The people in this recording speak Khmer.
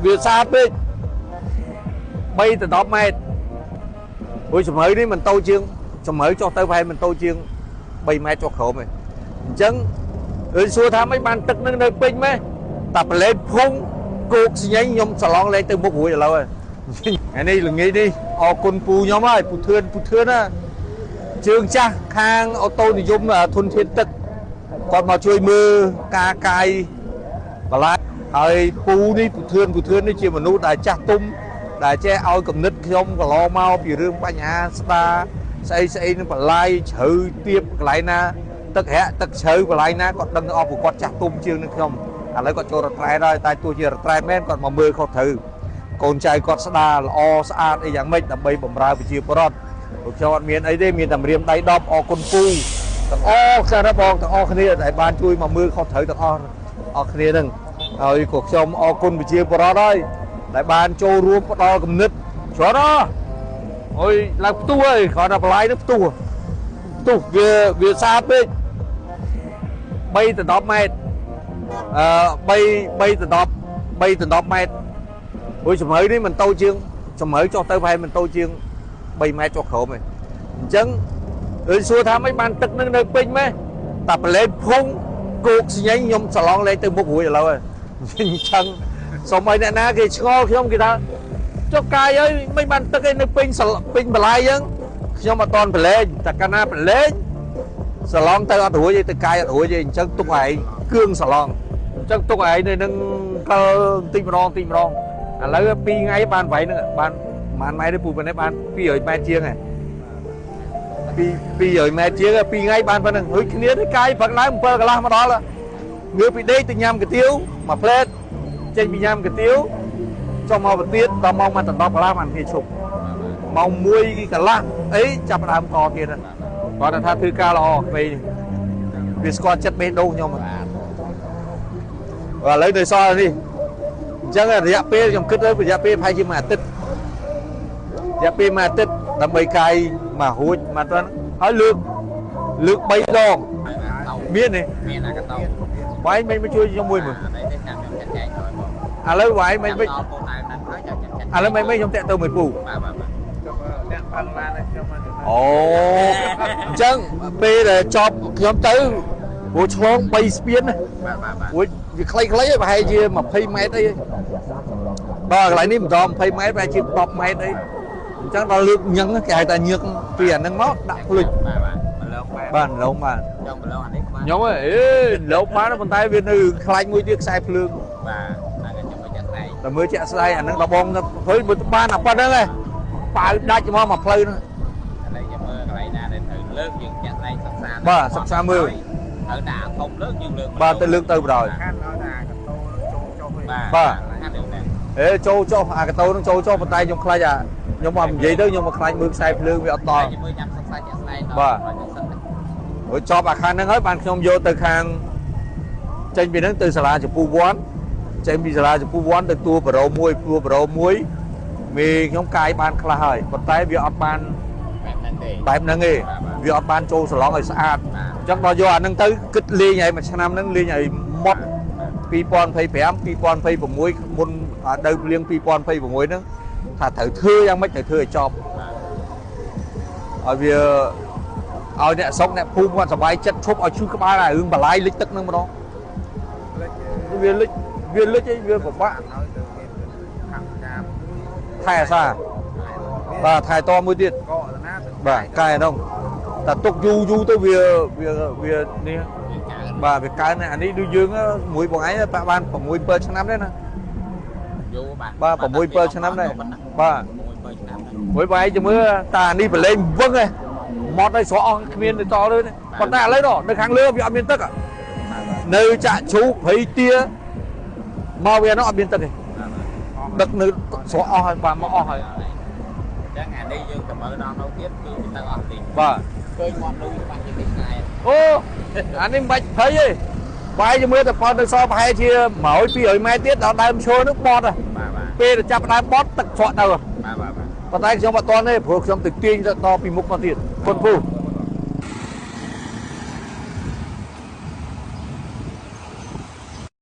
វាស្អាតពេក3ទៅ10ម៉ែត្រព្រោះជំរឿនេះមិនតូចជាងជំរឿចុះទៅប្រហែលមិនតូចជាង3ម៉ែត្រចុះក្រោមទេអញ្ចឹងអើយសួរថាមិនបានទឹកនឹងនៅពេញម៉េះតែប្រឡេភុងគោកសញ្ញខ្ញុំសឡងលេងទៅមុខរួចឥឡូវហើយថ្ងៃនេះល្ងាចនេះអរគុណពូខ្ញុំហើយពូធឿនពូធឿនណាជើងចាស់ខាងអូតូនិយមធនធានទឹកគាត់មកជួយមើលការកាយបន្លាយហើយពូនេះពូធឿនពូធឿននេះជាមនុស្សដែលចាស់ទុំដែលចេះឲ្យគំនិតខ្ញុំកន្លងមកពីរឿងបញ្ហាស្ដាស្អីស្អីនឹងបន្លាយជ្រៅទៀបកន្លែងណាទឹករាក់ទឹកជ្រៅកន្លែងណាគាត់ដឹងអស់ព្រោះគាត់ចាស់ទុំជាងនឹងខ្ញុំឥឡូវគាត់ចូលរត្រែហើយតែទោះជារត្រែមែនគាត់មកមើលខុសត្រូវកូនចៅគាត់ស្ដាល្អស្អាតអីយ៉ាងម៉េចដើម្បីបម្រើប្រជាពលរដ្ឋព្រោះខ្ញុំអត់មានអីទេមានតែម្រាមដៃ10អរគុណពូទាំងអស់សារបងទាំងអស់គ្នាដែលបានជួយមកមើលខុសត្រូវទាំងអស់អស់គ្នានឹងហើយក៏ខ្ញុំអរគុណប្រជាពលរដ្ឋហើយដែលបានចូលរួមផ្ដល់គំនិតច្រើនណាអុយឡើងផ្ទុះហើយគ្រាន់តែបន្លាយនឹងផ្ទុះផ្ទុះវាវាស្អាតពេក3ទៅ10ម៉ែត្រអឺ3 3ទៅ10 3ទៅ10ម៉ែត្រព្រោះជំរឿនេះមិនតូចជាងជំរឿចុះទៅប្រហែលមិនតូចជាង3ម៉ែត្រចុះក្រោមទេអញ្ចឹងអើយសួរថាមិនបានទឹកនឹងនៅពេញម៉េះតែប្រឡេភុងគោកសញ្ញខ្ញុំសឡងលេងទៅមុខរួចឥឡូវហើយអញ្ចឹងសូមឲ្យអ្នកណាគេឆ្ងល់ខ្ញុំគេថាចុះកាយអើយមិនបានទឹកឯនៅពេញពេញបន្លាយអញ្ចឹងខ្ញុំអត់តន់ប្រឡែងតែកាលណាប្រឡែងសឡងទៅអត់រួចទេទៅកាយអត់រួចទេអញ្ចឹងទុកឯងគឿងសឡងអញ្ចឹងទុកឯងនៅនឹងកិលតិចម្ដងតិចម្ដងឥឡូវ2ថ្ងៃបានវាយនឹងបានប្រហែលម៉ែត្រទេពូប៉ុណ្ណេះបាន200ម៉ែត្រជាងហ៎200ម៉ែត្រជាង2ថ្ងៃបានប៉ុណ្ណឹងរួចគ្នាទៅកាយព្រឹកឡើង7កន្លះមកដល់ងើបពីដេកទៅញ៉ាំកាទៀវមួយផ្លែតចេញពីញ៉ាំកាទៀវចុះមកប្រទៀតដល់ម៉ោង10កន្លះបានគ្នាឈប់ម៉ោង1កន្លះអីចាប់ដើមកទៀតគាត់ថាធ្វើការល្អក្មេងវាស្គាល់ចិត្តបេះដូងខ្ញុំឥឡូវនៅសល់នេះអញ្ចឹងរយៈពេលខ្ញុំគិតទៅរយៈពេលប្រហែលជាមួយអាទិត្យរយៈពេលមួយអាទិត្យដើម្បីកាយមករួចមកទៅហើយលើកលើក3ដងមានទេមានអាកតោវាយមិនមកជួយខ្ញុំមួយមើលឥឡូវវាយមិនមិនឥឡូវមិនមិនខ្ញុំតាក់ទៅមួយពូបាទបាទអ្នកបានឡានខ្ញុំអូអញ្ចឹងពេលដែលចប់ខ្ញុំទៅព្រោះឆ្លង3ស្ពានណាបាទបាទព្រោះវាខ្លីៗប្រហែលជា20ម៉ែត្រអីបាទកន្លែងនេះមិនដល់20ម៉ែត្រប្រហែលជា10ម៉ែត្រអីអញ្ចឹងដល់លើកញឹងគេហៅថាញឹកពីអាហ្នឹងមកដាក់ភ្លុចបាទបាទបាទឡងបាទចង់ប្រឡងអានេះបាទខ្ញុំអេឡងបានប៉ុន្តែវានៅខ្លាញ់មួយទៀតខ្សែភ្លើងបាទហ្នឹងខ្ញុំមើលជាក់ស្ដែងតែមើលជាក់ស្ដែងអាហ្នឹងដល់បងឃើញមើលបានអាប៉ុណ្្នឹងឯងប៉ាវដាច់មកមួយផ្លូវហ្នឹងឥឡូវយើងមើលកន្លែងណាដែលត្រូវលើកយើងជាក់ស្ដែងសិក្សាបាទសិក្សាមើលត្រូវតែអាធំលើកយើងលើកបាទទៅលើកទៅបណ្ដោយខានឲ្យតែអាកតោចូលចុះបាទអេចូលចុះអាកតោនឹងចូលចុះប៉ុន្តែខ្ញុំខ្លាចអាខ្ញុំមកនិយាយទៅខ្ញុំមកខ្លាចមើលខ្សែភ្លើងវាអត់ដល់មើលញ៉ាំសិក្សាជាក់ស្ដែងបាទរួចចប់អាខាងហ្នឹងហើយបានខ្ញុំយកទៅខាងចេញពីហ្នឹងទៅសាលាចំពូវ័នចេញពីសាលាចំពូវ័នទៅទួបរោមួយទួបរោមួយមេខ្ញុំកាយបានខ្លះហើយប៉ុន្តែវាអត់បានបែបហ្នឹងទេវាអត់បានចូលសាឡុងឲ្យស្អាតអញ្ចឹងដល់យកអាហ្នឹងទៅគិតលេងឲ្យមួយឆ្នាំហ្នឹងលេងឲ្យម៉ត់2025 2026មុនដៅភ្លៀង2026ហ្នឹងថាត្រូវធ្វើយ៉ាងម៉េចត្រូវធ្វើឲ្យចប់ឲ្យវាឲ្យអ្នកស្រុកអ្នកភូមិគាត់សប្បាយចិត្តឈប់ឲ្យឈឺក្បាលអារឿងបន្លាយលិចទឹកហ្នឹងម្ដងវាលិចវាលិចអីវាពិបាកថែអាសាបាទថែតមួយទៀតបាទកែហ្នឹងតែទុកយូរយូរទៅវាវាវានេះបាទវាកើនអានេះដូចយើងមួយបងឯងបាន6 7ឆ្នាំដែរណាយូរបាទបាទ6 7ឆ្នាំដែរបាទ6 7ឆ្នាំមួយបងឯងទៅមើលតានេះប្រឡែងវឹងឯងម៉ត់ឲ្យស្រកអស់គ្មានទៅតទេប៉ុន្តែឥឡូវនោះនៅខាងលើវាអត់មានទឹកនៅចាក់ជ្រូកព្រៃទាមកវានោះអត់មានទឹកទេដឹកនៅស្រកអស់ហើយបាទមកអស់ហើយអញ្ចឹងអានេះយើងទៅមើលដល់នៅទៀតគឺទៅអស់តិចបាទឃើញមាត់លូបាក់ជាទីឆ្ងាយអូអានេះមិនបាច់ភ័យទេបាយជាមួយតែប៉ុនទៅសល់ប្រហែលជា100 200ម៉ែត្រទៀតដល់ដើមឈើនោះបត់ពេលទៅចាប់ដើមបត់ទឹកស្រក់ទៅបាទបាទប៉ុន្តែខ្ញុំអត់តន់ទេព្រោះខ្ញុំទៅទាញទៅតពីមុខមកទៀតពុនពូ